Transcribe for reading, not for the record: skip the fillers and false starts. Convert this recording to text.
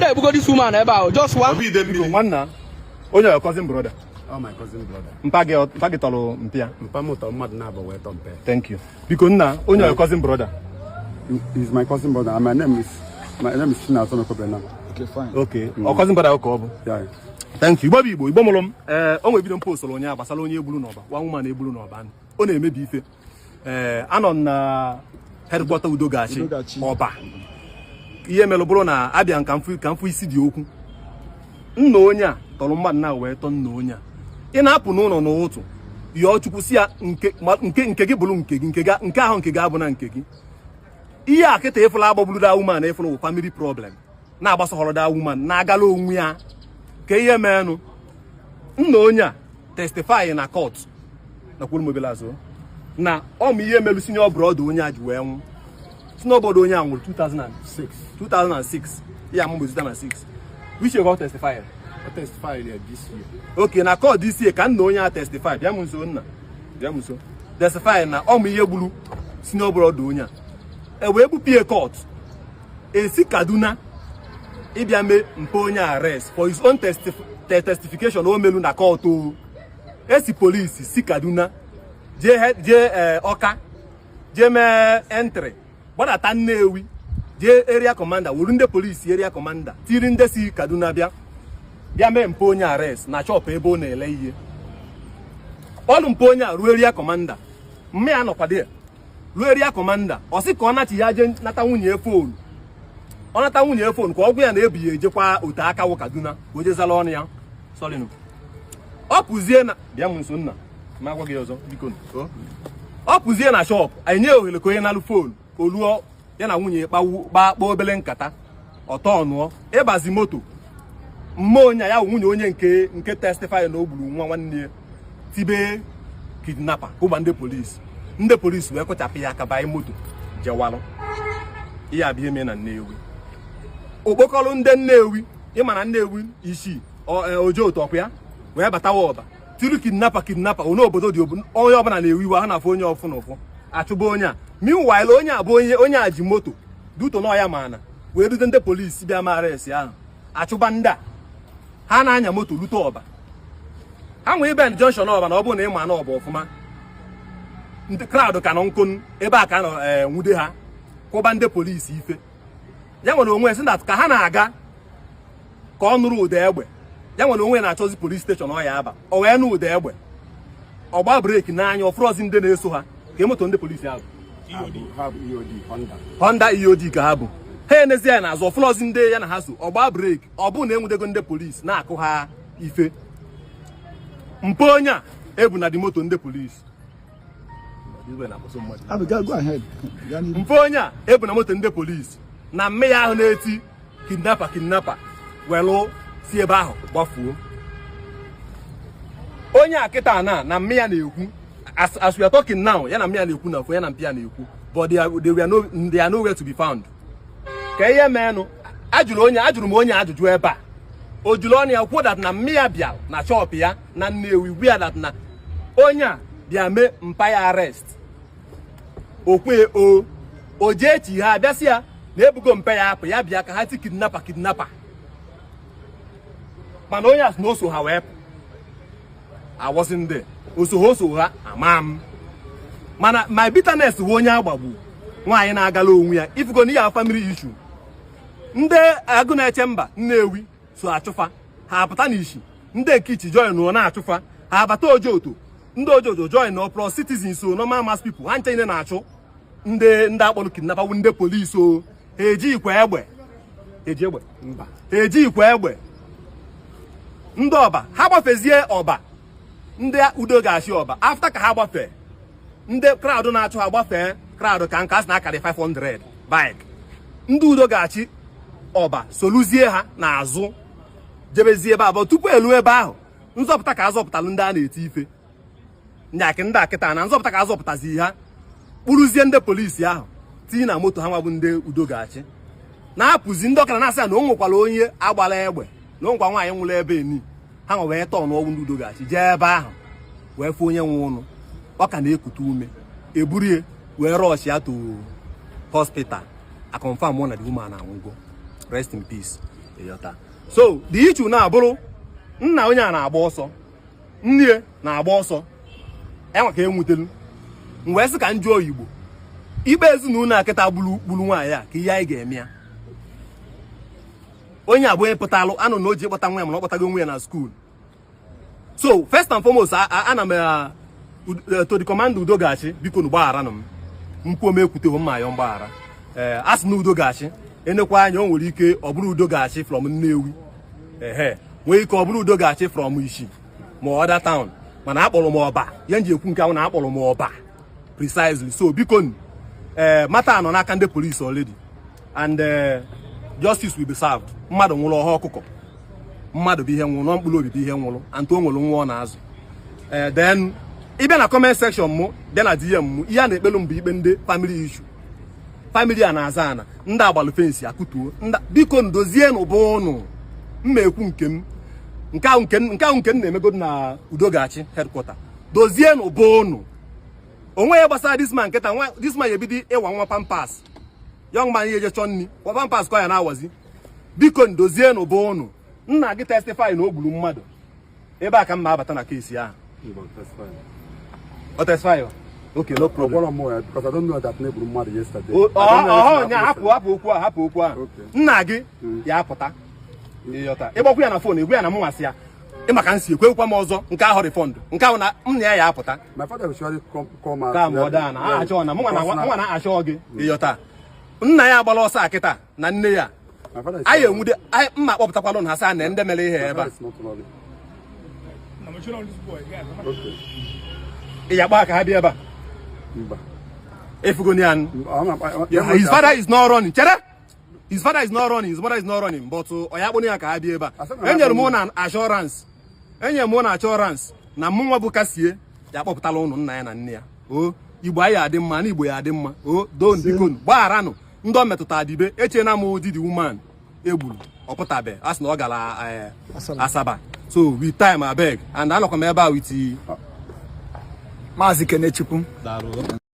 Ndị ebugo this woman ebe ahụ just one. Obi ide Biko, mmiri. nwanna, onye your cousin brother? Oh, my cousin brother. Mpa gị, mpa gị tọrọ mpịa. Mpa m tọrọ mmadụ na-abụ wee tọ mpe. Thank you. Biko nna, onye your cousin brother? He's my cousin brother, and my name is Chinasa Mekobena. Okay, fine. Okay, ọ cousin brother ka ọ bụ. Yeah. Thank you. Igbo bụ Igbo, Igbo mụrụ m. Ee, o nwere video m postụrụ ụnyaahụ gbasara onye egburu n'Ọba, nwa woman egburu n'Ọba. Ọ na-emebi ife. Ee, anọ m na headquarter Udo Ga-achị. Udo Ga-achị. Ọba. Ihe mere bụrụ na abịa nka mfu ka mfu isi dị okwu. Nna onye a tọrọ mmadụ na wee tọọ nna onye a. Ị na-apụ n'ụlọ n'ụtụ, yọọ Chukwu si ya nke nke nke gị bụrụ nke gị, nke gị nke ahụ nke gị abụ na nke gị. Ihe a kịta ịfụla agbagburu that woman ịfụrụ wụ family problem na-agbasahọrọ that woman na-agala onwe ya ka ihe meenụ. Nna onye a testify na court na kwuru mobile azụ na ọ ma ihe melu senior brother onye a ji wee nwụ. Senior brother onye a nwụrụ 2006, 2006 ya mgbe 2006. Which year testify? I testified here this year. Okay, na court this year ka nna onye a testify. Bịa m nso, nna, bịa m nso. Testify na ọ ma ihe gburu senior brother onye a. E wee bupie court, esi Kaduna ịbịa mee mpe onye arrest for his own testification o melu na court. O esi polisi si Kaduna jee jee Ọka, jee mee entry, gbadata Nnewi, jee area commander, wuru ndị polisi area commander tiri ndị si Kaduna bịa bịa mee mpe onye arrest na shop ebe ọ na-ele ihe. Ọlụ mpe onye a ruo area commander, mme ya nọkwa there. Ruo area commander, ọ sị ka ọ nachi ya jee nata nwunye phone. Ọ nata nwunye phone ka ọ gwa ya na ebu ya ejekwa ote aka wụ Kaduna ka o jezala ọnụ ya. Sorry, ọ pụzie na bịa m nso, nna, ma agwa gị ọzọ, biko. Ọ pụzie na shop, anyị nye ohere ka onye nalụ phone ka o luo ya na nwunye kpawu kpaa kpaa obele nkata. Ọtọ nụọ ịbazi moto mma onye ya wụ nwunye onye nke testify na o gburu nwa nwanne ya, tibe kidnapper kụgba ndị polisi. Ndị polisi wee kụchapụ ya aka banye moto jewalụ. Ihe abịa eme na Nnewi, okpokọrọ ndị Nnewi, ịma na Nnewi isii Ojoto ọkwa ya wee batawa Ọba tiru kidnapper, kidnapper onye obodo dị onye ọbụla na-ewe iwe ha na-afụ onye ọfụ na ụfụ achụba onye a. Meanwhile, onye a bụ onye a ji moto duto na ọya mana wee rute ndị polisi bịa mara esi ahụ achụba ndị a. Ha na-anya moto rute Ọba, ha nwee ibe junction Ọba, na ọ bụrụ na ị ma na Ọba ọfụma, ndị crowd ka nọ nkụ ebe a ka nọ nwude ha, kwụba ndị polisi ife. Ya nwere onwe si that ka ha na-aga ka ọ nụrụ ụda egbe. Ya nwere onwe na-achọzi police station ọ ya aba. O wee nụ ụda egbe, ọ gba brake n'anya, ọfụrọzi ndị na-eso ha ka moto ndị polisi ahụ. Ha bụ EOD Honda. Honda EOD ka ha bụ. Ha enezi ya n'azụ, ọfụrọzi ndị ya na ha so. Ọ gba brake, ọ bụ na enwudego ndị polisi na-akụ ha ife. Mpe onye a ebu na dị moto ndị polisi. Abi, go ahead. Gaa n'ihu. Mfe onye a ebu na moto ndị polisi na mme ya ahụ na-eti kidnapper, kidnapper, welụ si ebe ahụ gbafuo. Onye a kịta na mme ya na-ekwu, as we are talking now, ya na mme ya na-ekwu na ya na mpi ya na-ekwu, but they are nowhere to be found. Ka ihe meenụ, ajụrụ onye, ajụrụ m onye ajụjụ ebe a, o juru ọnụ ya kwuo that na mme ya bịa na shop ya na Nnewi gwa ya that na onye a bịa mee mpa ya arrest. Okwe o jee chi ha bịa sị ya na ebugo mpe ya apụ, ya bịa ka ha ti kidnapper, kidnapper. Mana onye a sị na o so ha wee pụ. Awọsị ndị oso ha, oso ha ama m. Mana my bitterness bụ onye agbagbu nwaanyị na-agala onwe ya. Ifugo na ihe a family issue. Ndị agụ na-eche mba Nnewi so achụfa ha apụta n'ishi, ndị Ekichi join nọ na-achụfa ha abata Ojoto, ndị Ojoto join nọ plus citizens, so normal mass people ha nche niile na-achụ ndị akpọrọ kidnapper bụ ndị polisi. O ha ejikwa egbe, eji egbe. Mba. Ha ejikwa egbe. Ndị Ọba ha gbafezie Ọba, ndị Udo Ga-achị Ọba, after ka ha gbafee ndị crowd na-achụ ha gbafee crowd ka nke a sị na akarị 500 bike, ndị Udo Ga-achị Ọba soluzie ha n'azụ jebezie ebe abụọ. Tupu elu ebe ahụ, nzọpụta ka azọpụtalụ ndị a na-eti ife, ndị akị ndị akịta na nzọpụta ka azọpụtazi ha, kpụrụzie ndị polisi ahụ tinye na moto ha nwa bụ ndị Udo Ga-achị na-apụzi. Ndị ọkara na-asị ya na o nwekwara onye agbala egbe, na o nwekwa nwaanyị nwụrụ ebe eni ha nwa wee tọọ n'ọgwụ. Ndị Udo Ga-achị jee ebe ahụ wee fụ onye nwe ụnụ, ọ ka na-ekute ume, eburie wee rush ya to hospital. A confirm na the woman anwụgo. Rest in peace. Ịghọta? So the issue na-abụrụ nna onye a na-agba ọsọ, nne na-agba ọsọ, enwa ka enwutelu. M wee sị ka m jụọ Igbo, ikpe ezinụlọ a kịta gburu gburu nwaanyị a, ka ihe anyị ga-eme ya. Onye a bụ onye pụtalụ anụ na o ji ịkpọta nwa ya, mana ọ kpọtago nwa ya na school. So first and foremost, ana m to the commander Udo Ga-achị, biko nu gbaghara m mkwuo m ekwuteghị mma ayọ mgbaghara. Ee, a sị na Udo Ga-achị enekwa anya, o nwere ike ọ bụrụ Udo Ga-achị from Nnewi, ehe, nwee ike ọ bụrụ Udo Ga-achị from Ishi ma other town, mana akpọrọ m Ọba. Ihe m ji ekwu nke ahụ na akpọrọ m Ọba precisely. So biko nu, ee, matter nọ n'aka ndị police already and justice will be served. Mmadụ nwụrụ ọha ọkụkọ, mmadụ bụ ihe nwụrụ nọ, mkpụrụ obi bụ ihe nwụrụ, and o nwere nwa ọ na-azụ. Ee, then ịbịa na comment section mụ, bịa na DM mụ, ihe a na-ekpelu m bụ ikpe ndị family issue. Family a na-aza ana ndị agbalụ fence akụtuo ndị. Biko ndozie n'ụba ụnụ. Mma ekwu nke m, nke ahụ nke m, nke ahụ nke m na-emegodo na Udo Ga-achị headquarter. Dozie n'ụba ụnụ onwe ya gbasara this man nkịta nwa. This man ebido ịwa nwa pampers, young man ihe eje chọọ nni kwa pampers ka ọ ya na-awazi. Biko ndozie n'ụba ụnụ. Nna gị testify na o gburu mmadụ ebe a ka m ma abata na case ahụ. Ọ testify? Okay, no problem. Gwara m ya because I don't know that na egburu mmadụ yesterday. Ọ nya, hapụ, hapụ okwu a, hapụ okwu a. Okay. Nna gị ya apụta, ịghọta? Ịgbakwu ya na phone, egwu ya na m nwasị ya ịmaka nsi ekwekwa m ọzọ nke ahụ refund nke ahụ na m na ya ya apụta. My father will surely come out. Ka ma ọ daa na a achọ na mụnwa na mụnwa na achọ gị, ịghọta? Nna ya agbala ọsọ akịta na nne ya. My father is anyị enwude anyị mma kpọpụtakwalụ na ha sị na ndị mere ihe My ebe a. father is not running. Okay. Ị ya kpọ ka ha bịa ebe a. Mba. Efugoni ya. His father is not running. Chere, his father is not running, his mother is not running, but ọ ya kpọnụ ya ka ha bịa ebe a. Enyere m na assurance, enyere m na assurance na mụ nwa bụ Kasie ya kpọpụtala ụnụ nna ya na nne ya. O Igbo anyị adị mma na Igbo ya adị mma. O doo, biko gbagharanụ ndị ọ metụtara. Dibe echena m ụdị the woman egburu ọ pụtabe, a sị na ọ gara Asaba. So with time, abeg, and anọkwa m ebe a with Maazị Kenechukwu.